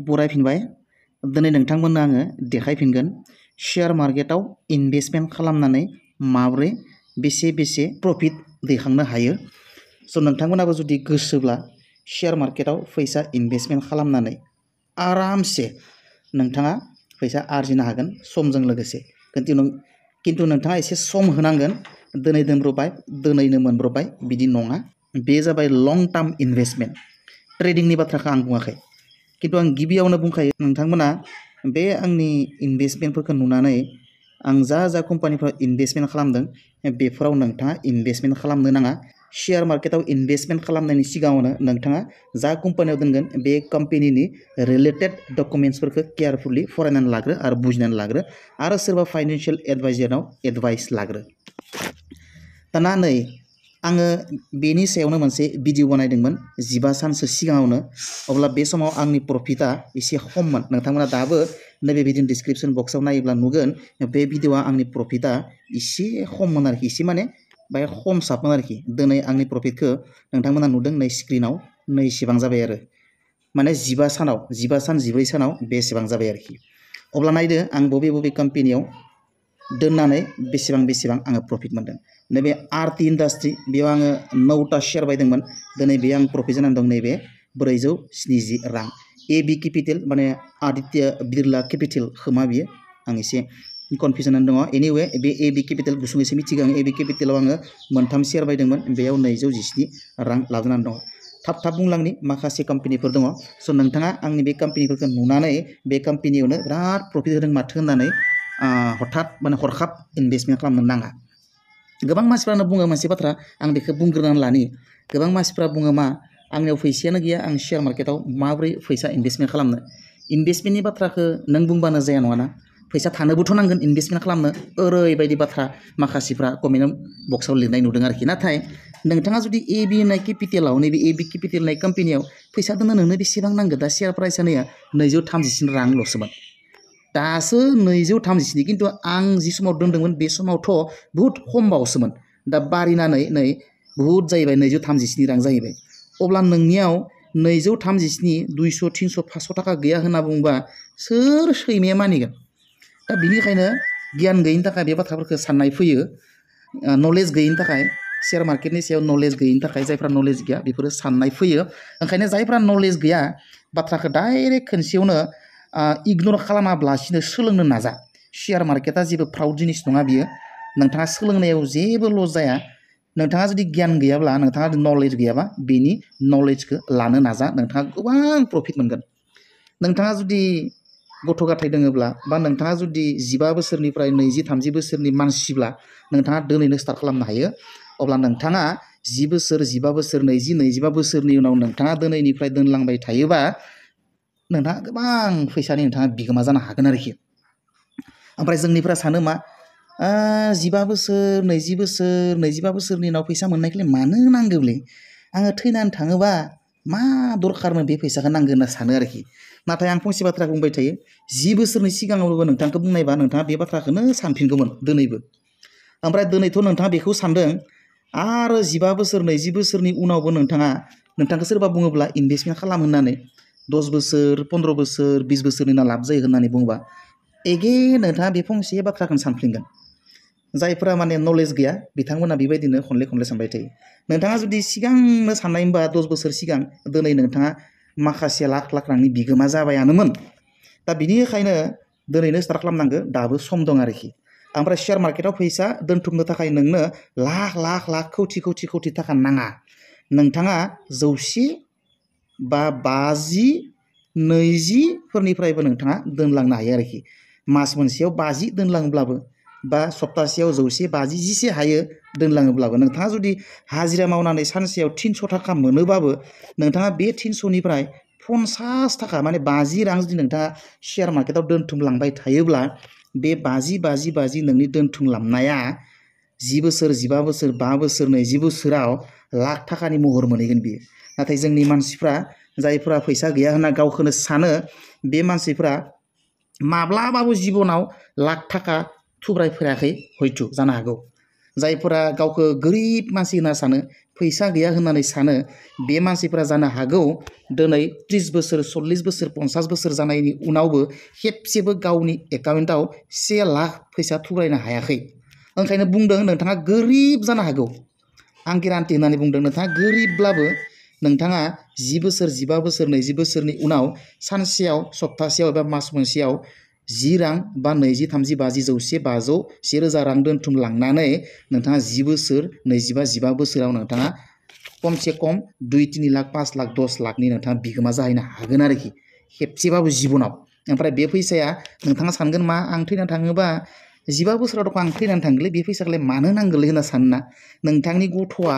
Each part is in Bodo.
बरायफिनबाय दिनै नोंथांमोननो आङो देखायफिनगोन शेयार मार्केटाव इनभेस्टमेन्ट खालामनानै माब्रै बेसे प्रफिट दैखांनो हायो। स' नोंथांमोनाबो जुदि गोसोब्ला शेयार मार्केटाव फैसा इनभेस्टमेन्ट खालामनानै आरामसे नोंथाङा फैसा आरजिनो हागोन समजों लोगोसे। किन्तु नोंथाङा एसे सम होनांगोन। दिनै दोनब्रबाय दिनैनो मोनब्रबाय बिदि नङा। बे जाबाय लं टार्म इनभेस्टमेन्ट। ट्रेडिंनि बाथ्राखौ आं बुङाखै, किन्तु आं गिबियावनो बुंखायो नोंथांमोना बे आंनि इनभेस्टमेन्टफोरखौ नुनानै आं जा कम्पानिफोराव इनभेस्टमेन्ट खालामदों बेफोराव नोंथाङा इनभेस्टमेन्ट खालामनो नाङा। शेयार मार्केटाव इनभेस्टमेन्ट खालामनायनि सिगाङावनो नोंथाङा जा कम्पानियाव दोनगोन बे कम्पेनिनि रिलेटेड डकुमेन्ट्सफोरखौ केयारफुलि फरायनानै लाग्रो आरो बुजिनानै लाग्रो आरो सोरबा फाइनेन्शियेल एडभाइजारनाव एडभाइस लाग्रो। दाना नै आङो बेनि सायावनो मोनसे भिडिअ बानायदोंमोन 15 सानसो सिगाङावनो। अब्ला बे समाव आंनि प्रफिटआ एसे खममोन। नोंथांमोना दाबो नैबे भिडिअ डिसक्रिप्शन बक्सआव नायोब्ला नुगोन बे भिडिअआ आंनि प्रफिटआ एसे खममोन आरोखि, एसे माने बाय खमसाबमोन आरोखि। दिनै आंनि प्रफिटखौ नोंथांमोना नुदों नै स्क्रिनाव नै इसेबां जाबाय आरो माने 15 सान 14 सानाव बेसेबां जाबाय आरोखि। अब्ला नायदो आं बबे कम्पेनियाव दोननानै बेसेबां आङो प्रफिट मोनदों। नैबे आरटि इन्डास्ट्रि बेयाव आङो 9टा शेयार बायदोंमोन। दिनै बे आं प्रफिट जानानै दं नैबे 470 रां। AB केपिटेल माने आदित्य बिरला केपिटेल खोमा बियो, आं एसे कनफिउजनानै दङ। एनिवे बे AB केपिटेल गुसुं एसे मिथिगौ आं। AB केपिटेलाव आङो 3 शेयार बायदोंमोन, बेयाव 217 रां लाबोनानै दङ। थाब बुंलांनि माखासे कम्पेनिफोर दङ। स' नोंथाङा आंनि बे कम्पेनिफोरखौ नुनानै बे कम्पेनियावनो बिराद प्रफिट होदों माथो होननानै हरखाब इनभेस्टमेन्ट खालामनो नाङा। गोबां मानसिफ्रानो बुङो मोनसे बाथ्रा, आं बेखौ बुंग्रोनानै लानि। गोबां मानसिफ्रा बुङो मा आंनियाव फैसायानो गैया, आं शेयार मार्केटाव माबोरै फैसा इनभेस्टमेन्ट खालामनो। इनभेस्टमेन्टनि बाथ्राखौ नों बुंबानो जाया नङाना, फैसा थानोबोथ' नांगोन इनभेस्टमेन्ट खालामनो। ओरैबायदि बाथ्रा माखासेफ्रा कमेन्ट बक्सआव लिरनाय नुदों आरोखि। नाथाय नोंथाङा जुदि AB होननाय केपिटेलाव नैबे AB केपिटेल होननाय कम्पेनियाव फैसा दोननो नोंनो बेसेबां नांगौ? दा शेयार प्राइसआ नै 237 रांल'सोमोन। दासो 237, किन्तु आं जि समाव दोनदोंमोन बे समावथ' बुहुत खमबावसोमोन। दा बारिनानै नै बुहुत जाहैबाय 237 रां जाहैबाय। अब्ला नोंनियाव 237, 200, 300, 500 थाखा गैया होनना बुंबा सोर सैमाया मानिगोन? दा बिनिखायनो गियान गैयिनि थाखाय बे बाथ्राफोरखौ साननाय फैयो। नलेज गैयिनि थाखाय, शेयार मार्केटनि सायाव नलेज गैयिनि थाखाय जायफ्रा नलेज गैया बेफोरो साननाय फैयो। ओंखायनो जायफ्रा नलेज गैया बाथ्राखौ डाइरेक्ट खनसेयावनो इगनर खालामाब्लासिनो सोलोंनो नाजा। शेयार मार्केटआ जेबो फ्राउड जिनिस नङा बियो। नोंथाङा सोलोंनायाव जेबो लस जाया। नोंथाङा जुदि गियान गैयाब्ला, नोंथाङा नलेज गैयाबा बेनि नलेजखौ लानो नाजा, नोंथाङा गोबां प्रफिट मोनगोन। नोंथाङा जुदि गथ' गथाय दोङोब्ला बा नोंथाङा जुदि 15 बोसोरनिफ्राय 20-30 बोसोरनि मानसिब्ला नोंथाङा दिनैनो स्टार्ट खालामनो हायो। अब्ला नोंथाङा 10 बोसोर, 15 बोसोर, 20-25 बोसोरनि उनाव नोंथाङा दिनैनिफ्राय दोनलांबाय थायोबा नोंथाङा गोबां फैसानि नोंथाङा बिगोमा जानो हागोन आरोखि। ओमफ्राय जोंनिफ्रा सानो मा 15 बोसोर, 20 बोसोर, 25 बोसोरनि उनाव फैसा मोननायखौलाय मानो नांगौलै? आङो थैनानै थाङोबा मा दरखारनो बे फैसाखौ नांगौ होनना सानो आरोखि। नाथाय आं फंसे बाथ्रा बुंबाय थायो, 10 बोसोरनि सिगाङावबो नोंथांखौ बुंनायबा नोंथाङा बे बाथ्राखौनो सानफिनगौमोन दिनैबो। ओमफ्राय दिनैथ' नोंथाङा बेखौ सानदों, आरो 15 बोसोर, 20 बोसोरनि उनावबो नोंथांखौ सोरबा बुङोब्ला इनभेस्टमेन्ट खालाम होननानै 10 बोसोर, 15 बोसोर, 20 बोसोरनि उनाव लाब जायो होननानै बुङोबा एगेन नोंथाङा बे फंसे बाथ्राखौनो सानफिनगोन। जायफोरा माने नलेज गैया बिथांमोना बेबायदिनो खनले सानबाय थायो। नोंथाङा जुदि सिगांनो साननायमोनबा 10 बोसोर सिगां दिनै नोंथाङा माखासे लाख रांनि बिगोमा जाबायानोमोन। दा बिनिखायनो दिनैनो स्टार्ट खालामनांगौ, दाबो सम दं आरोखि। ओमफ्राय शेयार मार्केटाव फैसा दोनथुमनो थाखाय नोंनो लाख कौटि थाखा नाङा। नोंथाङा 100 बा 50, 20 फोरनिफ्रायबो नोंथाङा दोनलांनो हायो आरोखि। मास मोनसेयाव 50 दोनलाङोब्लाबो बा सप्तासेयाव 150 जिसे हायो दोनलाङोब्लाबो, नोंथाङा जुदि हाजिरा मावनानै सानसेयाव 300 थाखा मोनोबाबो नोंथाङा बे 300निफ्राय 50 थाखा माने 50 रां जुदि नोंथाङा शेयार मार्केटाव दोनथुमलांबाय थायोब्ला बे 50 नोंनि दोनथुमलांनाया 10 बोसोर, 15 बोसोर, 5 बोसोर, 20 बोसोराव लाख थाखानि महर मोनहैगोन बियो। नाथाय जोंनि मानसिफ्रा जायफ्रा फैसा गैया होनना गावखौनो सानो, बे मानसिफ्रा माब्लाबाबो जिबनाव लाख थाखा थुब्रायफेराखै, हयथ' जानो हागौ। जायफोरा गावखौ गोरिब मानसि होनना सानो, फैसा गैया होननानै सानो बे मानसिफोरा जानो हागौ दिनै 30 बोसोर 40 बोसोर 50 बोसोर जानायनि उनावबो खेबसेबो गावनि एकाउन्टआव 1 लाख फैसा थुब्रायनो हायाखै ओंखायनो बुंदों नोंथाङा गोरिब जानो हागौ आं गेरान्टि होननानै बुंदों नोंथाङा गोरिबब्लाबो नोंथाङा 10 बोसोर 15 बोसोर 20 बोसोरनि उनाव सानसेयाव सप्तासेयाव एबा मास मोनसेयाव 10 रां बा 20 30 50 100 500 1000 रां दोनथुमलांनानै नोंथाङा 10 बोसोर 25 15 बोसोराव नोंथाङा खमसे खम 2-3 लाख 5 लाख 10 लाखनि नोंथाङा बिगोमा जाहैनो हागोन आरोखि खेबसेबाबो जिबनाव ओमफ्राय बे फैसाया नोंथाङा सानगोन मा आं थैना थाङोबा 15 बोसोरावथ' आं थैनानै थांगोनलै बे फैसाखौलाय मानो नांगोलै होनना सानना नोंथांनि गथ'आ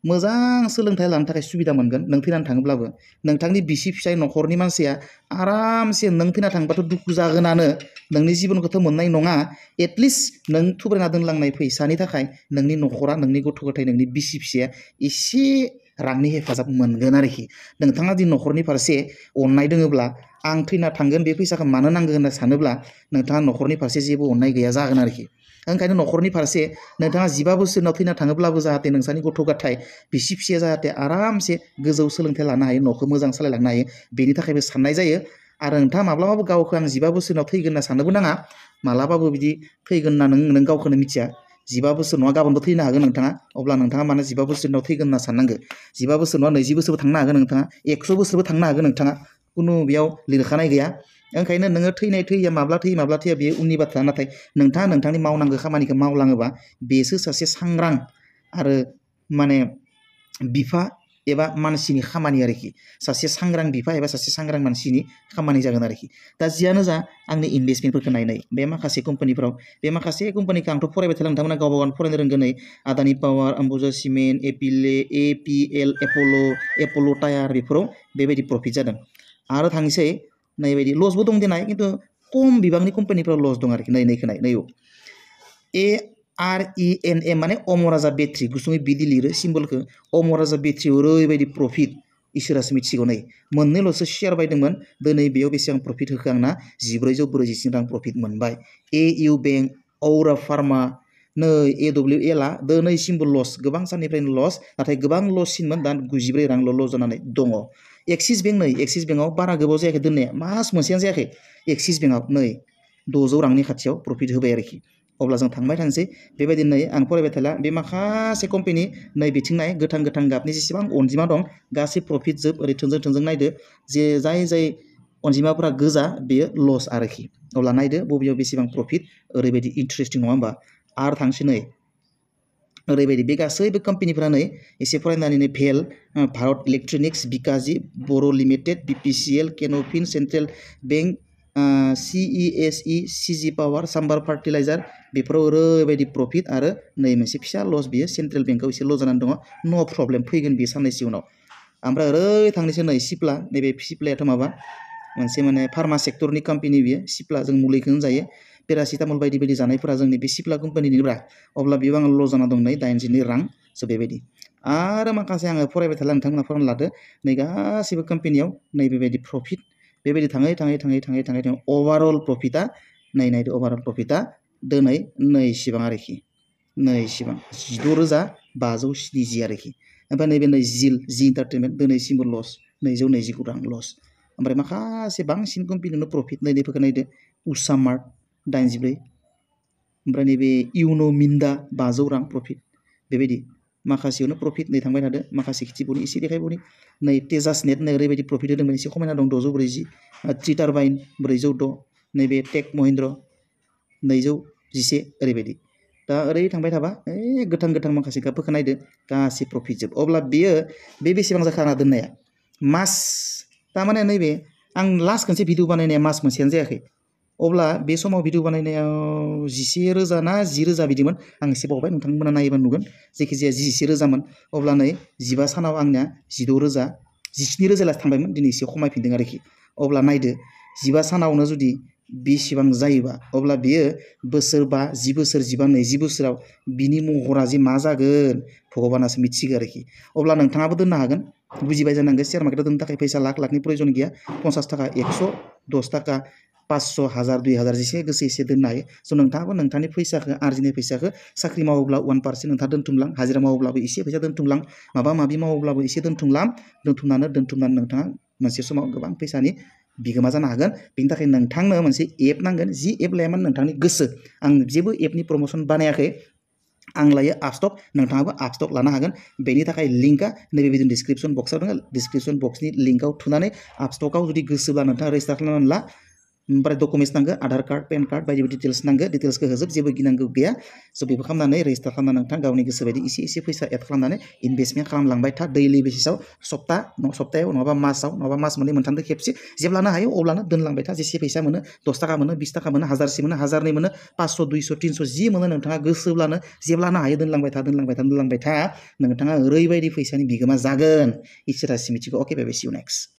मोजां सोलोंथाइ लानो थाखाय सुबिदा मोनगोन नों थैनानै थाङोब्लाबो नोंथांनि बिसि फिसाय न'खरनि मानसिया आरामसे नों थैना थांबाथ' दुखु जागोनानो नोंनि जिबनखौथ' मोननाय नङा एटलिस्ट नों थुब्रायना दोनलांनाय फैसानि थाखाय नोंनि न'खरा नोंनि गथ' गथाय नोंनि बिसि फिसाया एसे रांनि हेफाजाब मोनगोन आरोखि नोंथाङा दि न'खरनि फारसे अननाय दोङोब्ला आं थैना थांगोन बे फैसाखौ मानो नांगौ होनना सानोब्ला नोंथाङा न'खरनि फारसे जेबो अननाय गैया जागोन आरोखि ओंखायनो न'खरनि फारसे नोंथाङा 15 बोसोराव थैना थाङोब्लाबो जाहाथे नोंसानि गथ' गथाय बिसि फिसाया जाहाथे आरामसे गोजौ सोलोंथाइ लानो हायो न'खौ मोजां सालायलांनो हायो बेनि थाखायबो साननाय जायो आरो नोंथाङा माब्लाबाबो गावखौ आं 15 बोसोराव थैगोन होनना साननोबो नाङा मालाबाबो बिदि थैगोन होनना नों गावखौनो मिथिया 15 बोसोर नङा गाबोनबो थैनो हागोन नोंथाङा अब्ला नोंथाङा मानो 15 बोसोराव थैगोन होनना साननांगौ 15 बोसोर नङा 20 बोसोरबो थांनो हागोन नोंथाङा 100 बोसोरबो थांनो हागोन नोंथाङा खुनु बेयाव लिरखानाय गैया ओंखायनो नोङो थैया माब्ला थैया बेयो उननि बाथ्रा नाथाय नोंथाङा नोंथांनि मावनांगौ खामानिखौ मावलाङोबा बेसो सासे सांग्रां आरो माने बिफा एबा मानसिनि खामानि आरोखि सासे सांग्रां बिफा एबा सासे सांग्रां मानसिनि खामानि जागोन आरोखि दा जियानो जा आंनि इनभेस्टमेन्टफोरखौ नायनाय बे माखासे कम्पानिफोराव बे माखासे कम्पानिखौ आंथ' फरायबाय थादों नोंथांमोना गावबा गावनो फरायनो रोंगोन नै आदानि पावार आम्बुजा सिमेन्ट एपिएल एपल' टायार बेफोराव बेबायदि प्रफिट जादों आरो थांनोसै नैबायदि लसबो दं देनाय खिन्थु खम बिबांनि कम्पानिफोराव लस दं आरोखि नैयाव ARENM माने अमराजा बेट्रि गुसुङै बिदि लिरो सिम्बलखौ अमराजा बेट्रियाव ओरैबायदि प्रफिट इसोरासो मिथिगौ नै मोननैल'सो शेयार बायदोंमोन दिनै बेयाव बेसेबां प्रफिट होखो आंना 1440 रां प्रफिट मोनबाय AU बेंक औरा फार्मा नै AWLआ दिनैसिमबो लस गोबां साननिफ्रायनो लस नाथाय गोबां लससिनमोन दा 94 रांल' लस जानानै दङ एक्सिस बेंकआव बारा गोबाव जायाखै दोननाया मास मोनसेयानो जायाखै एक्सिस बेंकआव नै 600 रांनि खाथियाव प्रफिट होबाय आरोखि अब्ला जों थांबाय थानोसै बेबायदिनो नै आं फरायबाय थाला बे माखासे कम्पानि नै बिथिं नाय गोथां गाबनि जेसेबां अनजिमा दं गासै प्रफिट जोब ओरै थोंजों नायदो जे जाय अनजिमाफोरा गोजा बेयो लस आरोखि अब्ला नायदो बबेयाव बेसेबां प्रफिट ओरैबायदि इन्टारेस्टिं नङा होमबा आरो थांसै नै ओरैबायदि बे गासैबो कम्पानिफ्रानो एसे फरायनानै भेल भारत इलेक्ट्रनिक्स बिकाजि बर' limited BPCL Canfin central bank CESE CG power साम्बार फार्टिलाइजार बेफोराव ओरैबायदि प्रफिट आरो नै मोनसे फिसा लस बियो सेन्ट्रेल बेंकआव एसे लस जानानै दङ नो प्रब्लेम फैगोन बियो साननैसो उनाव ओमफ्राय ओरै थांनोसै नै सिप्ला नैबे सिप्लायाथ' माबा मोनसे माने फार्मा सेक्टरनि कम्पानि बियो सिप्ला जों मुलिखौनो जायो पेरासिटामल बायदि बायदि जानायफोरा जोंनि बे सिप्ला कम्पानिनिब्रा अब्ला बेयाव आङो लस जाना दं नै 80 रां स' बेबायदि आरो माखासे आङो फरायबाय थाला नोंथांमोना फरायना लादो नै गासैबो कम्पानियाव नै बेबायदि प्रफिट बेबायदि थाङै अभारअल प्रफिटआ नायदो अभारअल प्रफिटआ दिनै नैसिबां आरोखि नैसिबां 16,570 आरोखि ओमफ्राय नैबे नै जि इन्टारटेनमेन्ट दिनैसिमबो लस 229 रां लस ओमफ्राय माखासे बांसिन कम्पानियावनो प्रफिट नैबेफोरखौ नायदो उषा मार्ट 84 ओमफ्राय नैबे इउन' मिन्दा 500 रां प्रफिट बेबायदि माखासेयावनो प्रफिट नै थांबाय थादो माखासे खिथिबावनि एसे देखायबावनि नै तेजास नेट नै ओरैबायदि प्रफिट होदोंमोन एसे खमायना दं 640 ट्रि टारबाइन 406 नैबे टेक महिन्द्र 211 ओरैबायदि दा ओरै थांबाय थाबा गोथां माखासे गाबफोरखौ नायदो गासै प्रफिट जोब अब्ला बियो बे बेसेबां जाखाना दोननाया मास थारमाने नैबे आं लास्ट खनसे भिडिअ बानायनाया मास मोनसेयानो जायाखै अब्ला बे समाव भिडिअ बानायनायाव 11,000 ना 10,000 बिदिमोन आं एसे बावबाय नोंथांमोना नायोबा नुगोन जायखिजाया 11,000मोन अब्ला नै 15 सानाव आंनिया 16,000 17,000 लासो थांबायमोन दिनै एसे खमायफिनदों आरोखि अब्ला नायदो 15 सानावनो जुदि बेसेबां जायोबा अब्ला बियो बोसोरबा 10 बोसोर 15 20 बोसोराव बिनि महरा जे मा जागोन भगबानासो मिथिगौ आरोखि अब्ला नोंथाङाबो दोननो हागोन बुजिबाय जानांगौ शेयार मार्केटआव दोननो थाखाय फैसा लाख लाखनि प्रयजन गैया 50 थाखा 100 10 थाखा 500 1000 2000 जेसे गोसो एसे दोननो हायो स' नोंथाङाबो नोंथांनि फैसाखौ आरजिनाय फैसाखौ साख्रि मावोब्ला 1% नोंथाङा दोनथुमलां हाजिरा मावोब्लाबो एसे फैसा दोनथुमलां माबा माबि मावोब्लाबो एसे दोनथुमनानै नोंथाङा मोनसे समाव गोबां फैसानि बिगोमा जानो हागोन बेनि थाखाय नोंथांनो मोनसे एप नांगोन जि एप लायामोन नोंथांनि गोसो आं जेबो एपनि प्रमोशन बानायाखै आं लायो आपस्टक नोंथाङाबो आपस्टक लानो हागोन बेनि थाखाय लिंकआ नैबे भिडिअ डिसक्रिप्शन बक्सआव दङ डिसक्रिप्शन बक्सनि लिंकआव थुनानै आपस्टकआव जुदि गोसोब्ला नोंथाङा रेजिस्टार खालामनानै ला ओमफ्राय डकुमेन्ट्स नांगौ आधार कार्ड पेन कार्ड बायदि बायदि डिटेल्स नांगौ डिटेल्सखौ होजोब जेबो गिनांगौ गैया स' बेखौ खालामनानै रेजिस्टार खालामनानै नोंथां गावनि गोसो बायदि एसे फैसा एड खालामनानै इनभेस्टमेन्ट खालामलांबाय था दैलि बेसिसाव सप्तायाव नङाबा मास मोननै मोनथामजों खेबसे जेब्लानो हायो अब्लानो दोनलांबाय था जेसे फैसा मोनो 10 थाखा मोनो 20 थाखा मोनो 1000 मोनो 1002 मोनो 500 200 300 जि मोनो नोंथाङा गोसोब्लानो जेब्लानो हायो दोनलांबाय था नोंथाङा ओरैबायदि फैसानि बिगोमा जागोन इसोरासो मिथिगौ अके बाय बाय सि इउ नेक्स्ट